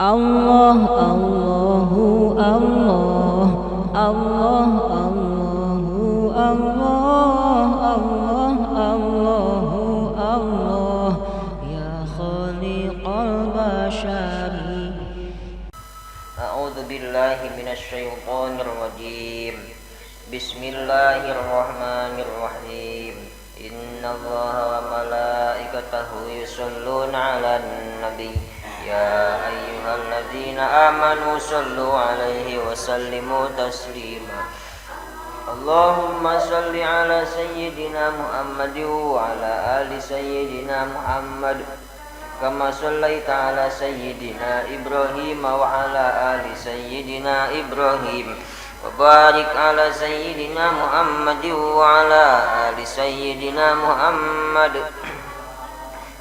Allah Allahu Allah Allah Allahu Allah Allah Allahu Allah ya khaliqal bashari. A'udzu billahi minasy syaithanir rajim. Bismillahirrahmanirrahim. Innallaha wa malaikatahu yusholluna 'alan nabi. Ya ayyuhalladzina amanu shallu 'alaihi wa sallimu taslima. Allahumma shalli 'ala sayyidina Muhammadin wa 'ala ali sayyidina Muhammad kama shallaita 'ala sayyidina Ibrahim wa 'ala ali sayyidina Ibrahim wa barik 'ala sayyidina Muhammadin wa 'ala ali sayyidina Muhammad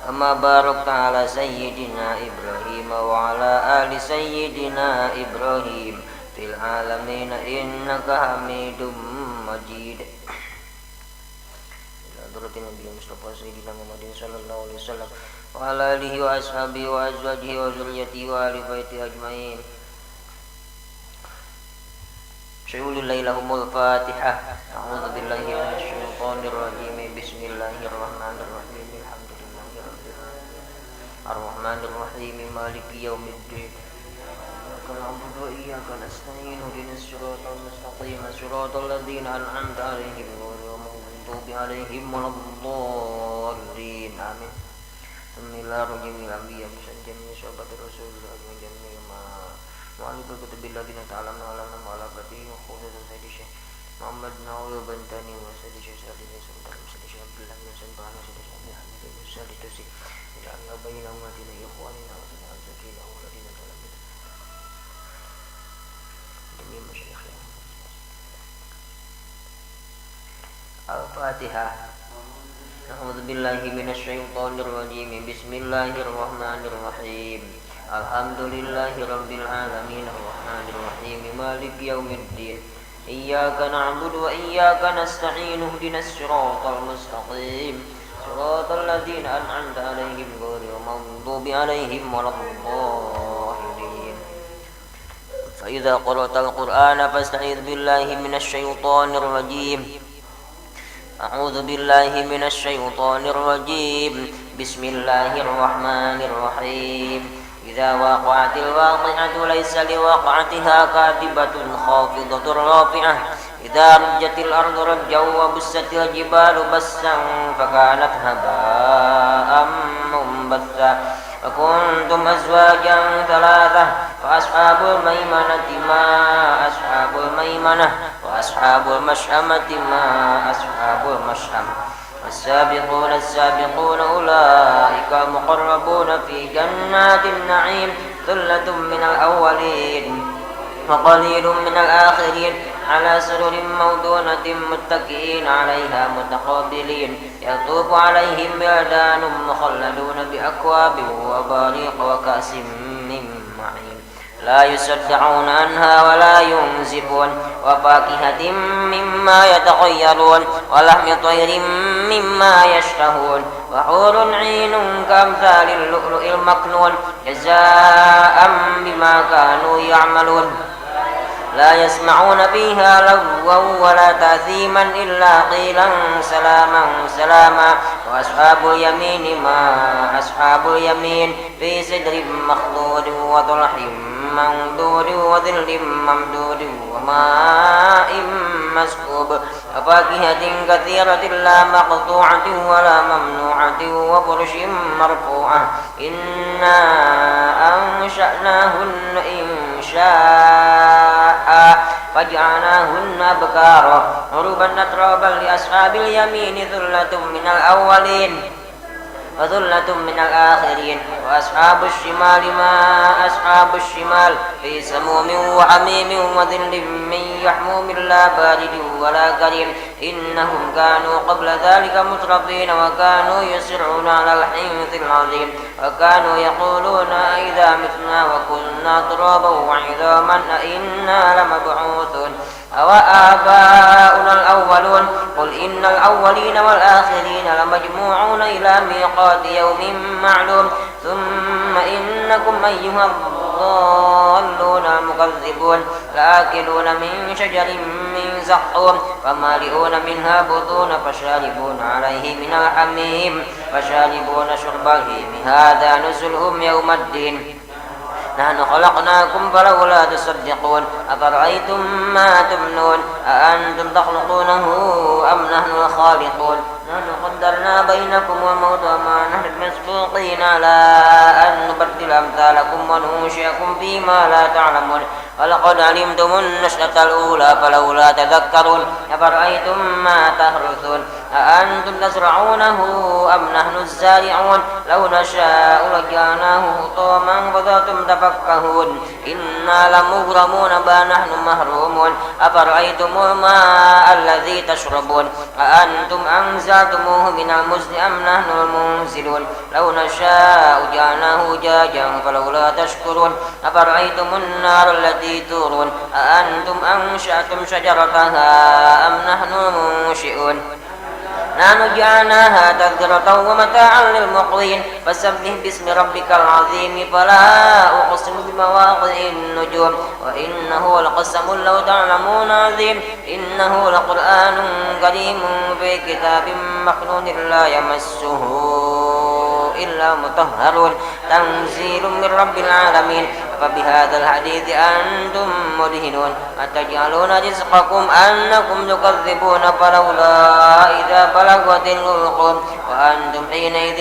kama barakta 'ala sayyidina Ibrahim wa 'ala ali sayyidina Ibrahim fil alamin innaka Hamidum Majid. Ila hadratin Nabi Mustafa sayyidina Muhammadin sallallahu alaihi wasallam wa ala alihi wa ashabihi wa azwajihi wa zurriyyatihi wa ahli baitihi ajmain. Syai'ul lahumul Fatihah. A'udzu billahi minasy syaithanir rajim. Bismillahirrahmanirrahim. Alhamdulillahi rabbil alamin. Arrahmanir rahim. Maliki yaumiddin. Iyyaka na'budu wa iyyaka nasta'in. Ihdinas siratal mustaqim. Siratal ladzina an'amta 'alaihim ghairil maghdubi 'alaihim waladdallin. Amin. Bismillahirrahmanirrahim. Anbiya musajjami sahabat Rasulullah wa jami'i ma وعلى كتب الذين تعلمنا علمنا وعلى فتيه خصوصا سيد الشيخ محمد ناوي بنتاني وسيد الشيخ سعد بن سلطان وسيد الشيخ عبد الله بن سلطان وسيد الشيخ عبد الحميد بن سعد التوسي اجعلنا بين أمتنا إخواننا وأزواجنا وأولادنا تلاميذ جميع مشايخنا. الفاتحة. أعوذ بالله من الشيطان الرجيم. بسم الله الرحمن الرحيم. Alhamdulillahi rabbil alamin arrahmanir rahim maliki yaumiddin. Iyyaka na'budu wa iyyaka nasta'in. Ihdinas siratal mustaqim. Siratal ladzina an'amta 'alaihim ghairil maghdubi 'alaihim waladdallin. Fa idza qara'tal qur'ana fasta'idz billahi minasy syaithanir rajim. A'udzu billahi minasy syaithanir rajim. Bismillahirrahmanirrahim. إذا وقعت الواقعة ليس لوقعتها كاذبة خافضة رافعة. إذا رجت الأرض رجا وبست الجبال بسا فكانت هباء منبثا. وكنتم أزواجا ثلاثة فأصحاب الميمنة ما أصحاب الميمنة وأصحاب المشأمة ما أصحاب المشأمة. والسابقون السابقون أولئك المقربون في جنات النعيم ثلة من الأولين وقليل من الآخرين على سرر موضونة متكئين عليها متقابلين يطوف عليهم ولدان مخلدون بأكواب وباريق وكأس من معين لا يصدعون عنها ولا ينزفون وفاكهة مما يتخيرون ولحم طير مما يشتهون وحور عين كأمثال اللؤلؤ المكنون جزاء بما كانوا يعملون. لا يسمعون فيها لغوا ولا تأثيما إلا قيلا سلاما سلاما. وأصحاب اليمين ما أصحاب اليمين في سدر مخضود وطلح منضود وظل ممدود وماء مسكوب وفاكهة كثيرة لا مقطوعة ولا ممنوعة وفرش مرفوعة. إنا أنشأناهن إنشاء فجعلناهن أبكارا عربا أترابا لأصحاب اليمين ثلة من الأولين وثلة من الآخرين. وأصحاب الشمال ما أصحاب الشمال في سموم وحميم وظل من يحموم لا بارد ولا كريم. إنهم كانوا قبل ذلك مترفين وكانوا يصرون على الحنث العظيم وكانوا يقولون إذا متنا وكنا ترابا وعظاما أئنا لمبعوثون أو آباؤنا الأولون. قل إن الأولين والآخرين لمجموعون إلى ميقات يوم معلوم. ثم إنكم أيها الضالون المكذبون. لآكلون من شجر من زقوم فمالئون منها بطون فشاربون عليه من الحميم فشاربون شرب الهيم. هذا نزلهم يوم الدين. نحن خلقناكم فلولا تصدقون. أفرأيتم ما تمنون أأنتم تخلقونه أم نحن الخالقون. نحن قدرنا بينكم الموت وما نحن بمسبوقين على أن نبدل أمثالكم وننشئكم فيما لا تعلمون. ولقد علمتم النشأة الأولى فلولا تذكرون. أفرأيتم ما تحرثون أأنتم تزرعونه أم نحن الزارعون. لو نشاء لجعلناه حطاما فظلتم تفكهون. إنا لمغرمون بل نحن محرومون. أفرأيتم الماء الذي تشربون أأنتم أنزلتموه من المزن أم نحن المنزلون. لو نشاء جعلناه أجاجا فلولا تشكرون. أفرأيتم النار التي تورون أأنتم أنشأتم شجرتها أم نحن المنشئون. نحن جعلناها تذكرة ومتاعا للمقوين. فسبح باسم ربك العظيم. فلا أقسم بمواقع النجوم وإنه لقسم لو تعلمون عظيم. إنه لقرآن كريم في كتاب مكنون لا يمسه إلا مطهرون. تنزيل من رب العالمين. فبهذا الحديث أنتم مدهنون. أتجعلون رزقكم أنكم تكذبون. فلولا إذا بلغت الحلقوم وأنتم حينئذ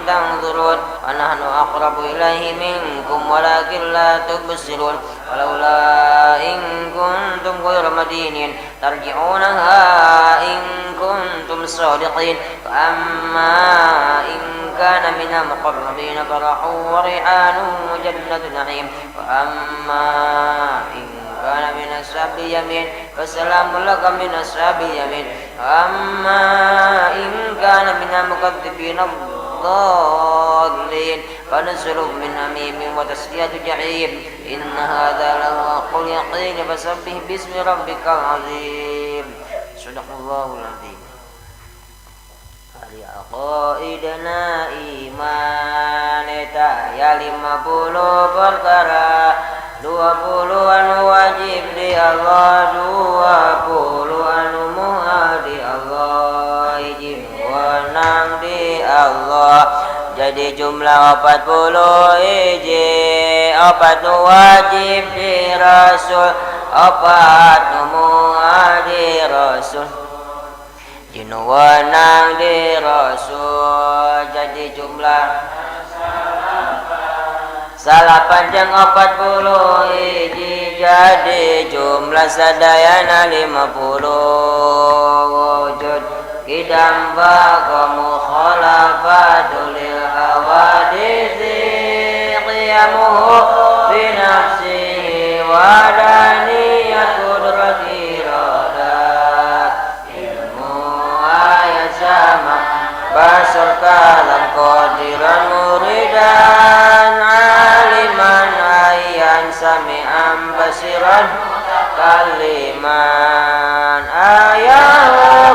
تنظرون. ونحن أقرب إليه منكم ولكن لا تبصرون. ولولا إن كنتم غير مدينين ترجعونها إن كنتم صادقين. فأما إن كان من المقربين فرح وريحان وجنة نعيم. وأما إن كان من أصحاب اليمين فسلام لك من أصحاب اليمين. وأما إن كان من المكذبين الضالين فنزل من حميم وتسلية جحيم. إن هذا لهو حق اليقين فسبح باسم ربك العظيم. صدق الله العظيم. Aqaidna iman eta ya 50 perkara, 20 anu wajib di Allah, 20 anu muhal di Allah, hiji wenang di Allah. Jadi jumlah 40 hiji, 4 nu wajib di Rasul, 4 nu muhal di Rasul, jinu wenang di Rasul. Jadi jumlah 9 jeung 40 hiji, jadi jumlah sadayana 50. Wujud kidam baqa mukhalafatu lil hawadisi qiyamuhu bi nafsihi wa daniyat qudrati iradat ilmu ayat sama basar kalam qadiran muridan aliman ayyan sami'an basiran kaliman ayah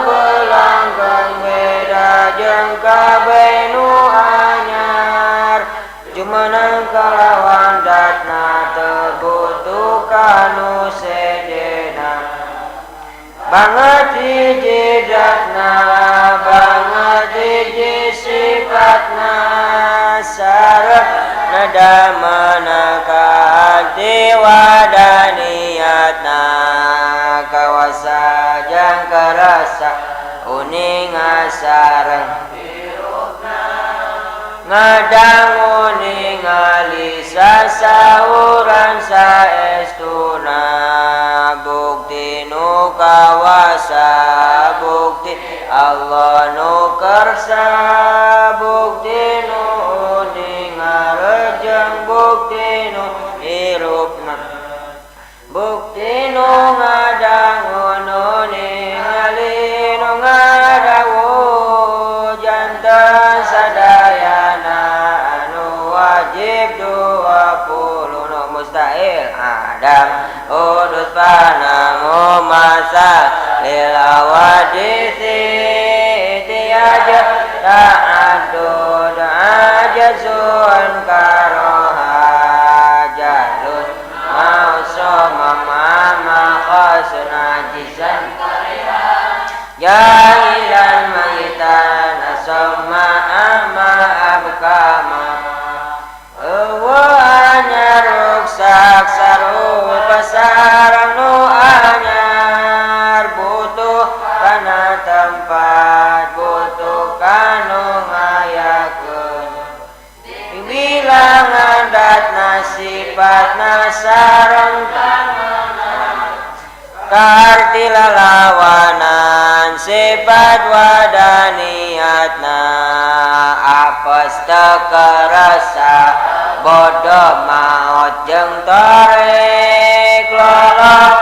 belangkang beda jeung kabeh nu anyar jumeneng kalawan datna teu butuh kanu sejenna banget hiji datna banget hiji sifatna sareng nadamana kaanti wadaniyatna kawasa jang karasa uninga sareng ngadangu ningali sasauran saestuna bukti nu kawasa bukti Allah nu kersa bukti nu uninga rejeng bukti nu hirupna bukti nu ngadangu nu ningali nu ngadawu janten sadayana anu wajib 20 nu mustahil adam udus panamu masa lil awadisi tiaja ta'adud ajazun karoha jalil soma ma khasna jizan jahilan maitan asoma ama abkama eueuh ruksak saru pasarang nu anyar butuh kana tempat butuh kanu ngayakeun bilangan datna sifatna sareng karti lalawanan sifat wadaniatna apes teu kerasa bodoh maot jeung torek lolok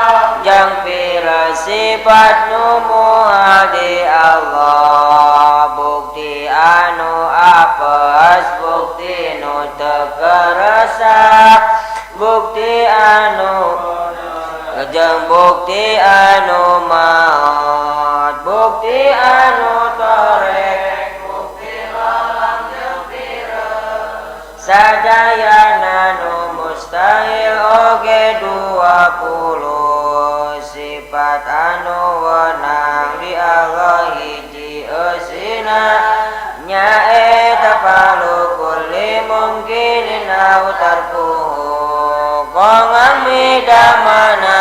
jeung pira sifat nu moal di Allah bukti anu apes bukti nu teu kerasa bukti anu jeung bukti anu maot bukti anu torek bukti lalang jeung pira sadayana nu mustahil oge 20 sifat anu wenang di Allah hiji eusina nyaeta palu kulli mungkinin au tarkuhu kongang midamana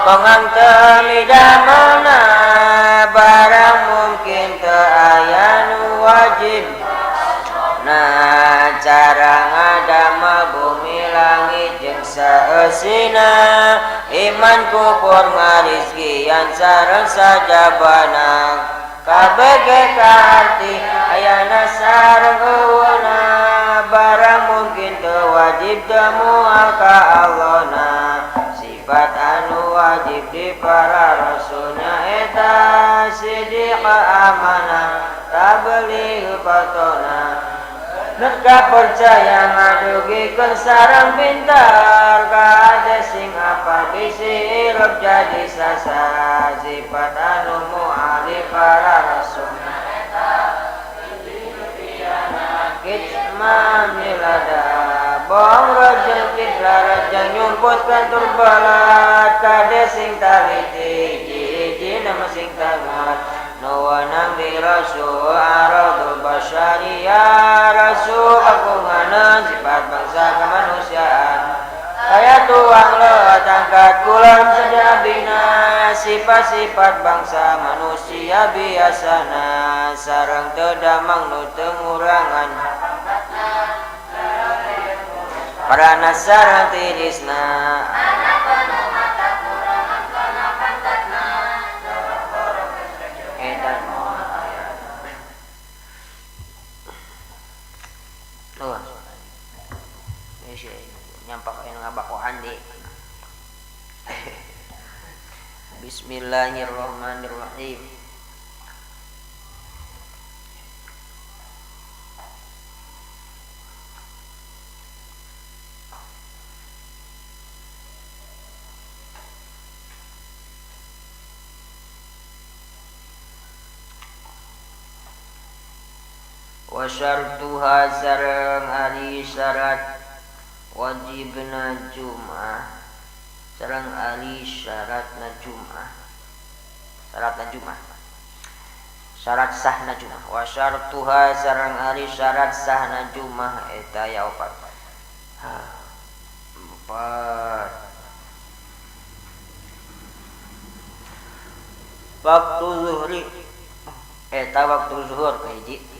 kongang teu midamana barang mungkin teu aya nu wajib nah cara ngadamel bumi langit jeung saeusina iman kufur ngarizkian sareng sajabana kabeh kaarti ayana sareng eueuna barang mungkin teu wajib teu moal ka Allahna sifat anu wajib di para rasulnya eta sidiq amanah tabligh fatona Neka percaya ngadugikeun sareng pintar kade sing apa bisi irep jadi sasa sifat anu moal di para rasul kitma milada bong rajang kitla rajang nyumput kantur balat kade sing taliti hiji nama sing tangat nuwanang di rasul aradul basyariah rasul kagunganan sifat bangsa kemanusiaan kaya tuang leut angkat kulam sejabina sifat-sifat bangsa manusia biasana sareng teu damang nu teu ngurangan parana sareng tirisna edan tuh nyampak anu ngabakohan di. Bismillahirrahmanirrahim. Wa syartuha sareng ari syarat wajibna Jum'ah sareng ari syaratna Jum'ah syaratna Jum'ah syarat sahna Jum'ah wa syartuha sareng ari syarat sahna Jum'ah eta ya opat empat waktu zuhri eta waktu zuhur kahiji.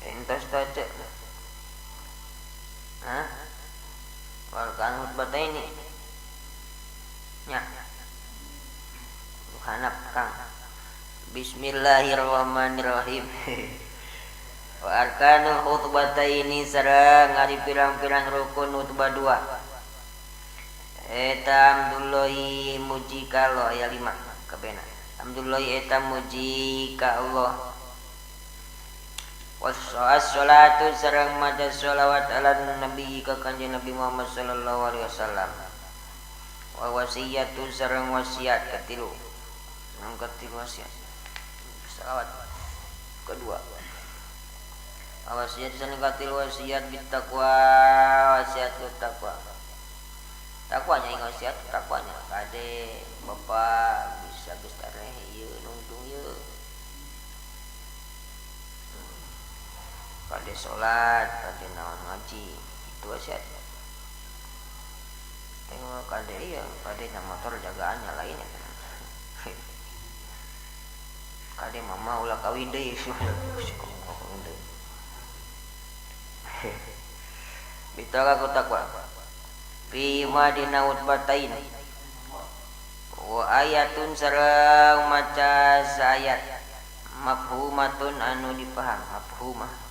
Entos tace. Hah? Walkan khutbah ini. Nya. Hanap Kang. Bismillahirrahmanirrahim. Wa arkanu khutbataini sareng ari pirang-pirang rukun khutbah dua. Eta hamdulillahi muji ka Allah aya 5 kabehna. Hamdulillahi eta muji ka Allah. Wassalatu sareng maca sholawat ala nabi ka kanjeng Nabi Muhammad sallallahu alaihi wasallam. Wa wasiyatu sareng wasiat katilu. Sareng katilu wasiat. Sholawat kedua. Wasiat sareng katilu wasiat bittaqwa, wasiat takwa. Takwanya ingat wasiat takwanya kade bapak bisa geus tareh ieu nungtung ieu. Kade sholat, kade naon ngaji, itu wasiat. Tengok kade iya, kade na motor jagaannya lainnya. Kade mama ulah kawin deui. Bitaka ku takwa. Fi madina utbatain. Wa ayatun sareng maca saayat mafhumatun anu dipaham, mafhumah.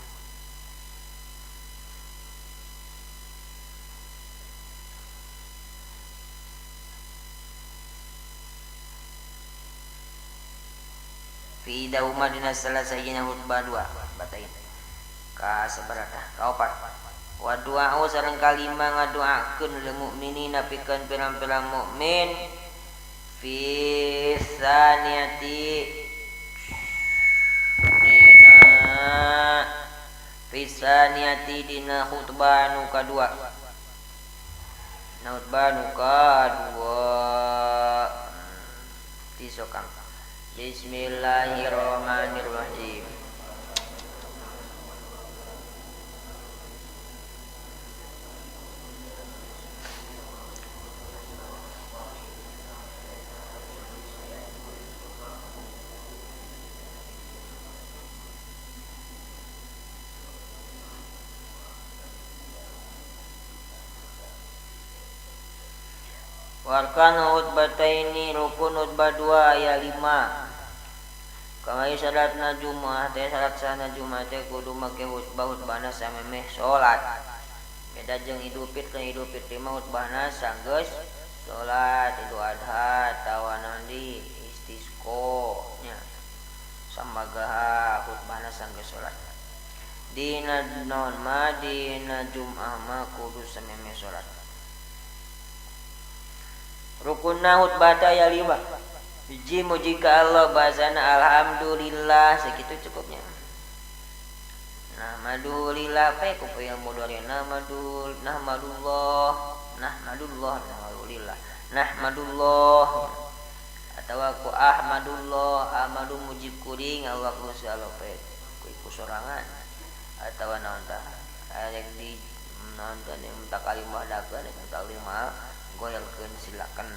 Fi dauma dina salah sajina khutbah dua batain ka sabarata kaopat wa du'a sareng kalima ngadoakeun lil mukminina pikeun pirang-pirang mukmin fi saniyati dina fi saniyati dina khutbah nu kadua, khutbah nu kadua tisokang. Bismillahirrahmanirrahim. Warkanu khutbataini rukun khutbah 2 ayat 5. Kamari salatna Jumat teh salat sana Jumat teh kudu make khutbah khutbahna samemeh salat. Beda jeung Idul Fitri, Idul Fitri mah khutbahna sanggeus salat Idul Adha atawa naon di istisqo nya. Samagaha khutbahna sanggeus salat. Dina naon mah dina Jumat mah kudu samemeh salat. Rukunna khutbah teh aya 5. Hiji muji ka Allah bahasana alhamdulillah sakitu cukupnya. Nahmadulillah pe ku fi'il mudhari nahmadul nahmadullah nahmadullah nahmadulillah nahmadullah atawa ku ahmadullah ahmadu muji kuring Allah ku Allah pe ku sorangan atawa naon tah aya di naon tah mutakalimah dakeun mutakalimah goyalkeun silakan.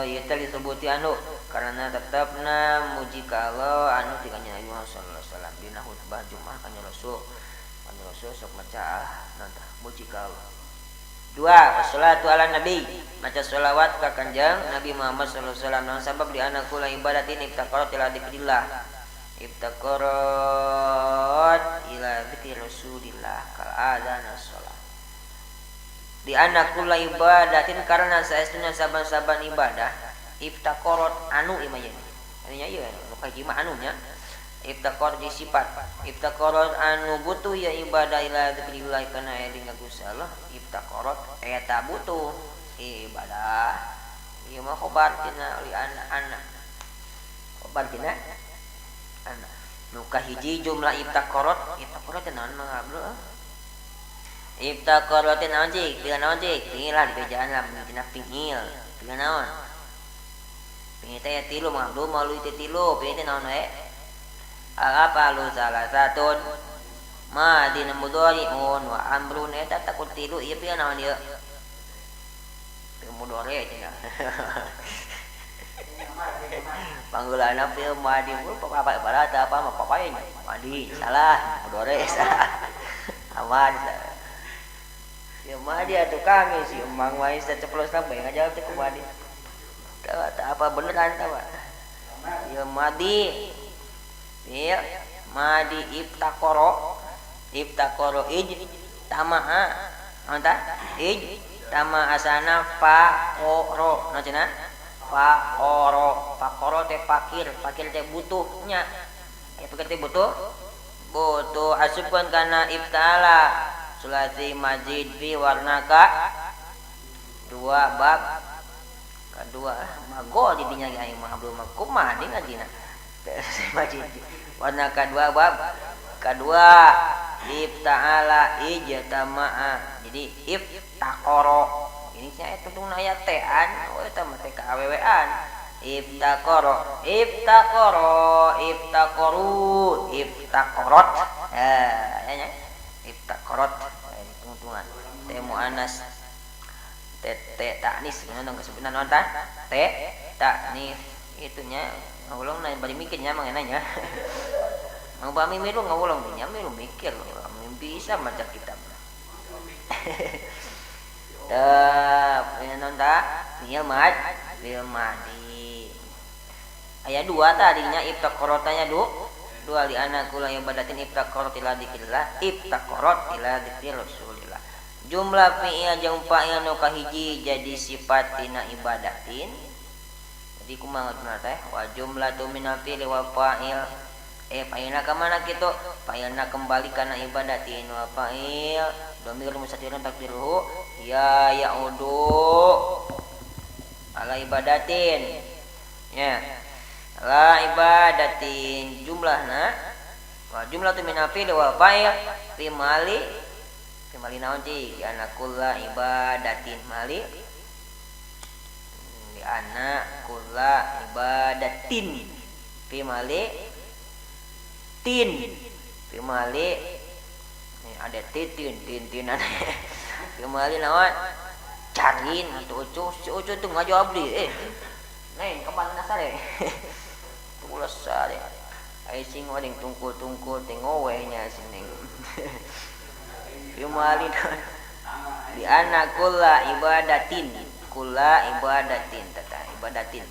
Ieu teh disebuti anu karena tetapna muji ka Allah anu ti kanjeng Nabi Muhammad sallallahu alaihi wasallam dina khutbah Jumat kanjeng Rasul sok maca naon tah muji ka Allah. Dua, wassalatu ala nabi maca sholawat ka kanjeng Nabi Muhammad sallallahu alaihi wasallam naon sabab di ana kula ibadatin ibtaqarat ila dzikrillah ibtaqarat ila dzikri Rasulillah kal adzan as-shalah. Di anak kula ibadatin karena saestuna saban-saban ibadah ibtaqarat anu ieu nya ieu nu kahiji mah anunya ibtaqar di sifat ibtaqarat anu butuh ya ibadah ila dzikrillah kana eling ka Gusti Allah ibtaqarat eta butuh ibadah ieu mah khobar tina li anak khobar tina anak nu kahiji jumlah ibtaqarat ibtaqarat teh naon mah ablo ibtaqarat naon cik tinggal naon cik tinggal lah dibejaan lah tina pingil tinggal naon pingil teh tilu mah ablo malu teh tilu pingil teh naon we al-afalu salasatun ma dina mudhari'un wa amrun eta takut tilu ieu pingil naon ieu pingil mudhari cenah panggeulana pingil madi apa apa apa mah papain madi salah mudhari salah aman ya madi atuh kami si emang wae saceplos lah bae ngajawab teh ku madi tak apa beneran tah ya madi ya madi ibtaqara ibtaqara ij tamaha naon tah ij tama asana faqara naon cenah faqara faqara teh fakir fakir teh butuhnya Aya pikir butuh butuh asupkeun kana iftala sulasi majid fi warna ka dua bab kedua mago di dinya aing mah abdul mah kumaha deui ngajina majid warna kedua bab kedua ifta'ala ijtama'a jadi iftaqara ini nya eta tungna aya tean oh eta mah teh ka awewean iftaqara iftaqara iftaqaru iftaqarat ya nya iftaqarat tungtungan teh muannas t t taknis bener kesebutan naon tah t taknis itunya ngawulong na bari mikirnya mangenanya mang bami milu ngawulong nya milu mikir bisa maca kitab. Tah naon tah fi'il mad fi'il madi aya dua tadinya iftaqaratnya dua li anna kula ibadatin iftaqarat ila dzikrillah iftaqarat ila dzikri rasulillah. Jumlah fi'il jeung fa'il nu kahiji jadi sifat tina ibadatin. Jadi kumaha ngaranna teh wa jumlatu minal fi'li wal fa'il fa'ilna ka mana kitu fa'ilna kembali kana ibadatin wa fa'il dhamir mustatirun taqdiruhu ya ya'udu ala ibadatin ya ala ibadatin jumlahna wa jumlatu minal fi'li wal fa'il fi mali mali naon cik di anna kulla ibadatin mali di anna kulla ibadatin fi mali tin fi mali ini ada titin tin-tinan fi mali naon carin atau ucu si ucu tuh ngajawab di neng kemana sare tulas sare ai sing waring tungkul-tungkul teh ngoweh nya sing neng fi mali di anna kulla ibadatin tata ibadatin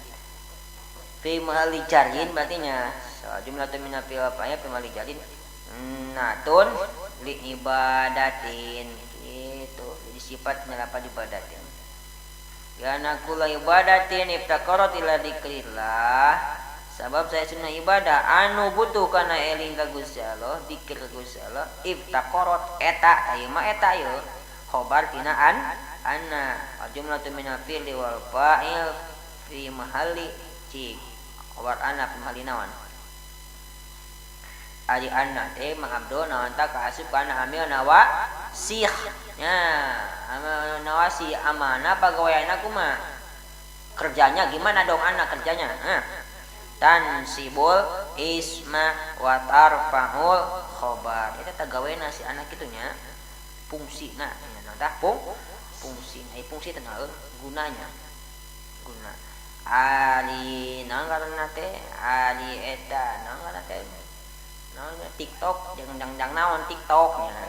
fi mali jarin berarti nya jumlah minal fi'il fa'il fi mali jarin natun li ibadatin gitu jadi sifatnya lapan ibadatin ya anna kulla ibadatin iftaqarat ila dzikrillah sabab saya sunnah ibadah anu butuh kana eling ka Gusti Allah dzikir Gusti Allah iftaqarat eta ieu mah eta ieu khobar tina an anna jumlatu minal fi'li wal fa'il fi mahalli cik khobar anna fi mahalli naon ari anna teh Mang Abdul naon ta kaasup kana amil nawa sikh nya amil nawasi amana pagaweanna kumaha kerjanya gimana dong anna kerjanya tansibul isma wa tarfa'ul khobar eta teh gawena si anak kitu nya fungsina nya tah fungsi fungsi teh naon gunanya guna ari naon ngaranna teh ari eta naon ngaranna teh naon TikTok jangan naon TikTok nya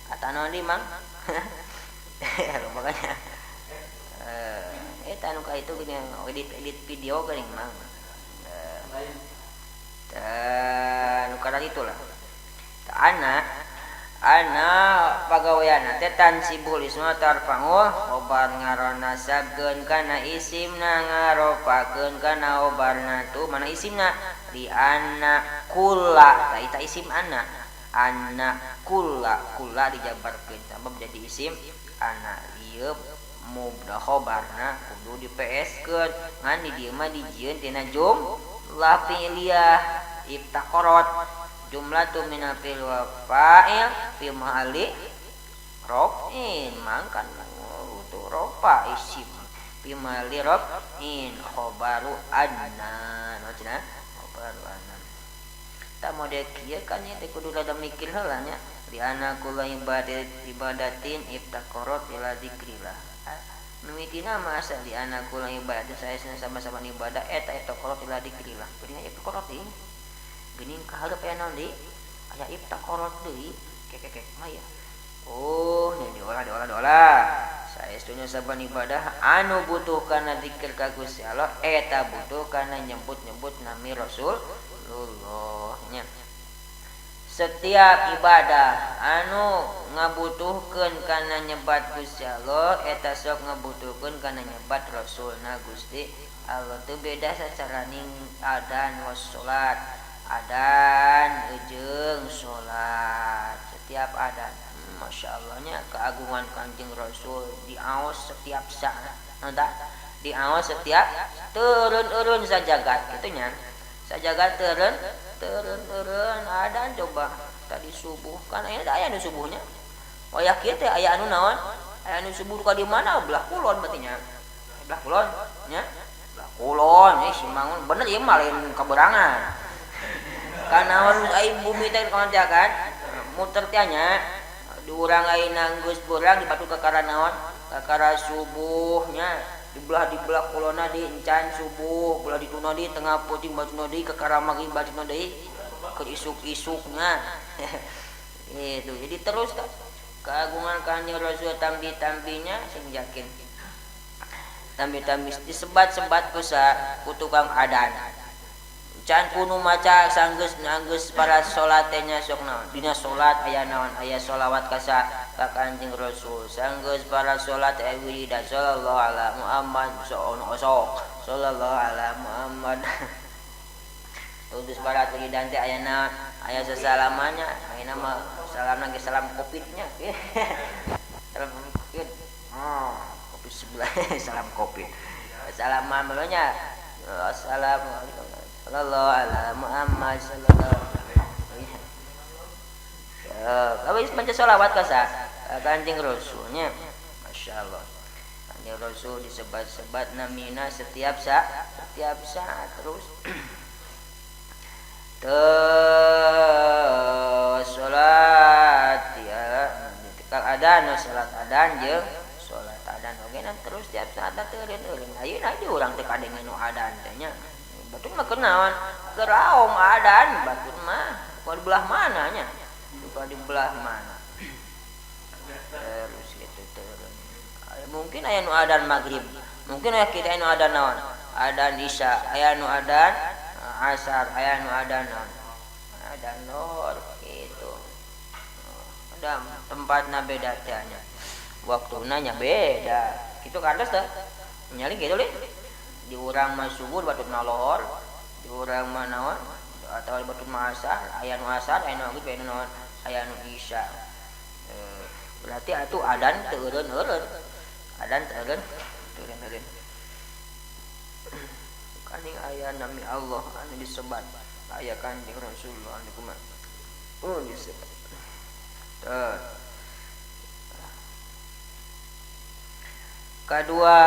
kata naon di mang makanya eta anu ka itu geuning edit video geuning mang nu kana itulah ana ana pagaweanna teh tansibul isma tarfa'ul khobar ngaronasabkeun kana isimna ngaropakeun kana khobarna tu mana isimna li anna kulla ta eta isim anna anna kulla kulla dijabarkeun sabab jadi isim anna ieu mubtada khobarna kudu di PS-keun ngan di dieu mah dijieun tina jumlah fi'liyah iftaqarat jumlatu minal fi'il wal fa'il fi mahalli raf'in mangkan itu rofa isim fi mahalli raf'in khobaru anna naon cenah khobaru anna tah model kieu kan nya teh kudu rada mikir heula nya di anna kulla ibadatin iftaqarat ila dzikrillah mimitina mah asa di anna kulla ibadatin sae sama-sama ibadah eta iftaqarat ila dzikrillah geuning iftaqarat deui geuning kahareup aya naon deui aya iftaqarat deui kekekek mah ya oh nya diolah saestuna saban ibadah anu butuh kana zikir ka Gusti Allah eta butuh kana nyebut-nyebut nami Rasulullah nya setiap ibadah anu ngabutuhkeun kana nyebat Gusti Allah eta sok ngabutuhkeun kana nyebat Rasulna Gusti Allah teu beda sacara ning adzan was salat. Adan jeung salat setiap adan. Masya Allahnya keagungan Kanjeng Rasul diaos setiap saat. Entah diaos setiap turun-urun sajagat kitu nya. Sajagat turun-urun adan coba tadi subuh kan aya aya nu subuhnya. Wayah kieu teh aya anu naon? Aya anu subuh ka di mana? Belah kulon berarti nya. Belah kulon nya. Belah kulon nya si Mangun bener ieu mah lain kaberangan. Kanaon ai bumi teh kawan teh kan muter teh nya. Di urang ayeuna geus beurang di batu kakara naon? Kakara subuhnya. Di belah kulona di encan subuh, belah dituna di tengah peuting batuna deui kakara maghrib batuna deui keur isuk-isuknya. Itu jadi terus kan keagungan Kanjeng Rasul tambi-tambinya sing yakin. Tambi-tambi disebat-sebat ku ku tukang adan. Can kuno maca sanggeus nanggeus para salat teh nya sok naon dina salat aya naon aya sholawat ka ka Kanjeng Rasul sanggeus para salat aya wiridan sallallahu ala Muhammad sok sallallahu ala Muhammad. Terus para wiridan teh aya naon aya sesalamannya ayeuna mah salamna ge salam Covid nya. Salam Covid. Oh, Covid sebelah salam Covid. Salaman nya. Assalamualaikum sallallahu ala Muhammad sallallahu alaihi wasallam. Kalau baca sholawat ka Kanjeng Rasulnya, Masya Allah. Kanjeng Rasul disebat-sebat namina setiap saat terus. Terus sholat ya, tikal adan, sholat adan jeung sholat adan oge terus tiap saat teureun-eureun. Ayeuna di urang teh kadengeun nu adan teh nya. Batur mah kenaon? Keraong adan batur mah. Bukan di belah mana nya? Bukan di belah mana. Terus gitu terus. Mungkin aya nu adan maghrib. Mungkin aya kita anu adan naon? Adan isya, aya nu adan asar, aya nu adan naon? Adan lohor gitu. Ada tempatna beda teh nya. Waktuna nya beda. Kitu kantos teh. Nyali kitu leuh. Di urang mah subuh batur na lohor, di urang mah naon atau batur mah asar, aya nu asar, aya nu maghrib, aya nu naon, aya nu isya. Berarti atuh adan teu eureun-eureun. Adan teu eureun-eureun. Kaning aya nami Allah anu disebat, aya Kanjeng Rasulullah anu kumaha. Oh disebat. Tah. Kadua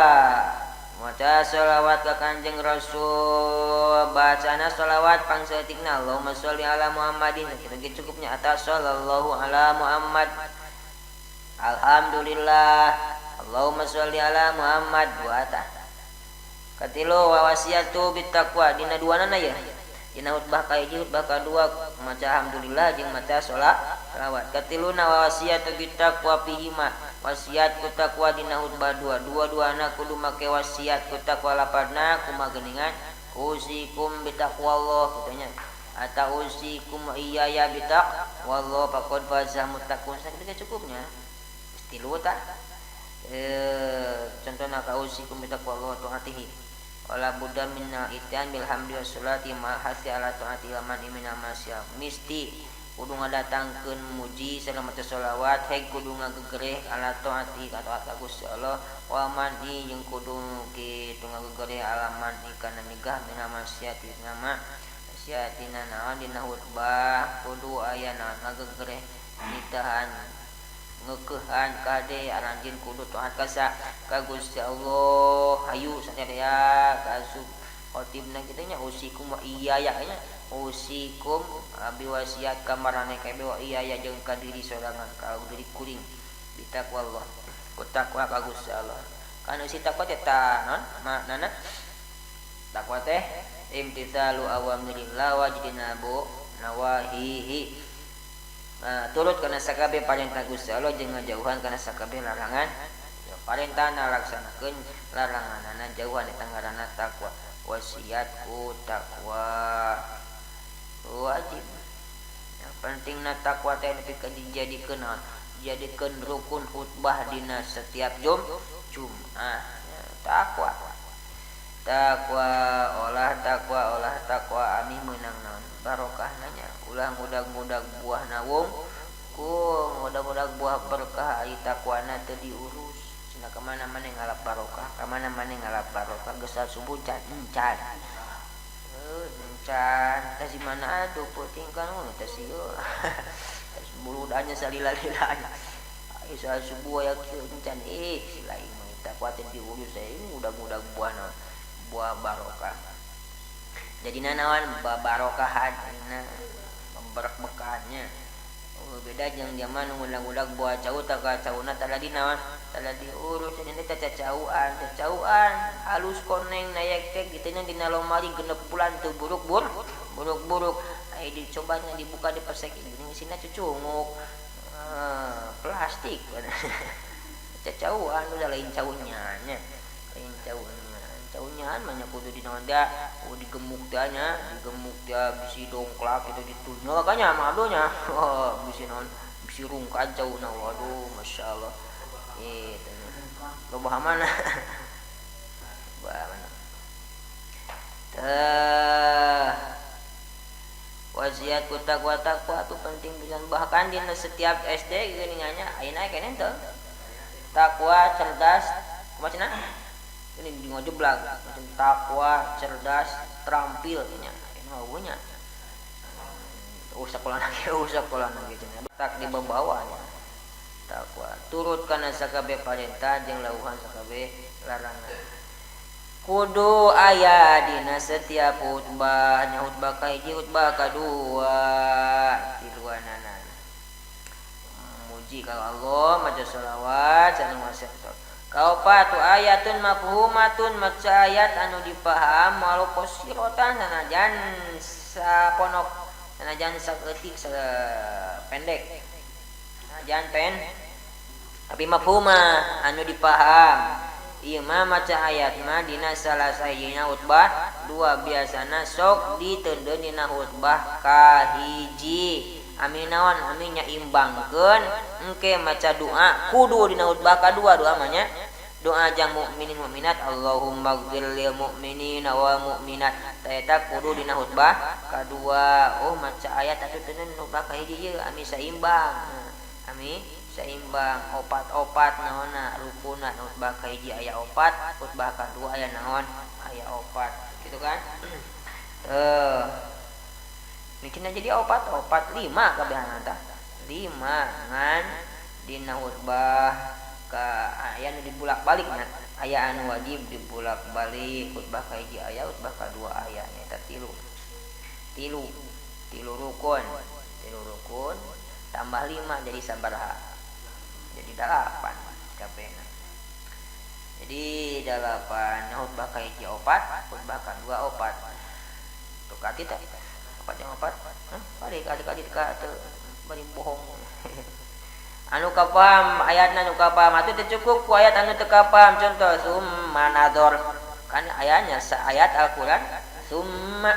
maca sholawat ka Kanjeng Rasul, bacana sholawat pangsaeutikna Allahumma sholli ala Muhammadin, kitu ge cukupnya atas sallallahu ala Muhammad. Alhamdulillah Allahumma sholli ala Muhammad wa ta. Katilu wasiatu bitaqwa dina duanana ya. Dina khutbah ka hiji khutbah kadua maca alhamdulillah jeung maca sholawat. Katilu wasiatu bitaqwa fihima wasiat ku takwa dina khutbah dua dua-duana kudu make wasiat ku takwa lapadna kumaha geuningan usikum bitaqwallah kitu nya atau usikum iyaya bitaqwallah faqad faza muttaqun sakitu cukupnya tilu tah contohna ka usikum bitaqwallah taatihi wala budda minna ityan bil hamdi wassalati ma hasi ala taati laman imina masya misti kudu ngadatangkeun muji sareng maca sholawat heg kudu ngagegereh ala taati ka taat ka Gusti Allah wa man i jeung kudu kitu ngagegereh ala man i kana nyegah mina maksiat nama maksiatina naon dina khutbah kudu aya naon ngagegereh nitahan ngeukehan kade aranjeun kudu taat ka ka Gusti Allah hayu sadaya ka khotibna kitu nya usikum wa iyaya nya usikum abi wasiat ka maraneh kabeh wa iyaya jeung ka diri sorangan ka diri kuring bitaqwallah ku takwa ka Gusti Allah kan si takwa teh ta naon maknana takwa teh imtithalu awamirillah wa jtinabu nawahihi turut kana sakabeh parentah Gusti Allah jeung ngajauhan kana sakabeh larangan parentahna laksanakeun laranganana jauhan eta ngaranna takwa wasiat ku takwa wajib. Yang pentingna takwa teh nepi ka dijadikeun naon? Dijadikeun rukun khutbah dina setiap Jumat. Takwa. Takwa olah takwa olah takwa ami meunang naon? Barokahna nya ulah ngudag-ngudag buah nawung ku ngudag-ngudag buah berkah ari takwana teu diurus. Cenah ka mana maneh ngalap barokah, ka mana maneh ngalap barokah geus subuh can encan. Encan teh si mana atuh peuting kan teh sieu. Buludanya salila-lilanya. Ai subuh aya kieu encan ih si lain mah takwa teh diurus teh ngudag-ngudag buahna buah barokah. Jadi nanawan barokahan na berak-bekannya. Oh, beda jeung zaman ngudag-ngudag buah cau tah ka cauna tara di naon tara diurus jadi teh cacauan cacauan halus koneng nayek teh kitu nya dina lomari 6 bulan teu buruk buruk-buruk ai dicobanya dibuka dipesek geuning isina cucunguk plastik cacauan udah lain caunya nya lain caunya caunya mah nya kudu dinaon da digemuk teh nya digemuk teh bisi dongklak kitu ditunyel ka nya mah abdulnya oh bisi naon bisi rungkad cauna waduh masyaallah itu loba mana loba mana teh wasiat ku takwa takwa tu penting pisan bahkan dina setiap SD geuningannya ayeuna keneh teu takwa cerdas kumaha cenah ini di ngojeblag macam takwa cerdas terampil nya ini mah nya sekolah lagi sekolah lagi cenah tak dibawanya takwa turut kana sakabeh parentah jeung lauhan sakabeh larangan kudu aya dina setiap khutbah nya khutbah kahiji khutbah kadua tiluanana muji ka Allah maca selawat sareng wasiat kaopat tu ayatun mafhumatun maca ayat anu dipaham walau qasirotan sanajan saponok sanajan saeutik pendek sanajan pen tapi mafhuma anu dipaham ieu mah maca ayat mah dina salah sahijina khutbah dua biasana sok diteundeun dina khutbah kahiji amin naon amin nyaimbangkeun engke maca doa kudu dina khutbah kadua doa mah nya doa jang mukminin mukminat Allahumma ighfir lil mukminina wal mukminat eta kudu dina khutbah kadua oh maca ayat atuh teuneun khutbah kahiji ieu ami saimbang ami saimbang opat-opat naonna rukunna khutbah kahiji aya opat khutbah kadua aya naon aya opat gitu kan mungkin jadi opat opat lima kabehan tah lima ngan dina khutbah ka aya nu dibulak-balik nya aya anu wajib dibulak-balik khutbah kahiji aya khutbah kadua aya nyaeta tilu tilu tilu rukun tambah 5 jadi sabaraha jadi 8 kabehna jadi 8 khutbah kahiji opat khutbah kadua opat tuh kati teh opat yang opat balik kali ka teu bari bohong anu kapaham ayatna nu kapaham atuh teu cukup ku ayat anu teu kapaham contoh summa nador kan ayatnya saayat Al-Qur'an summa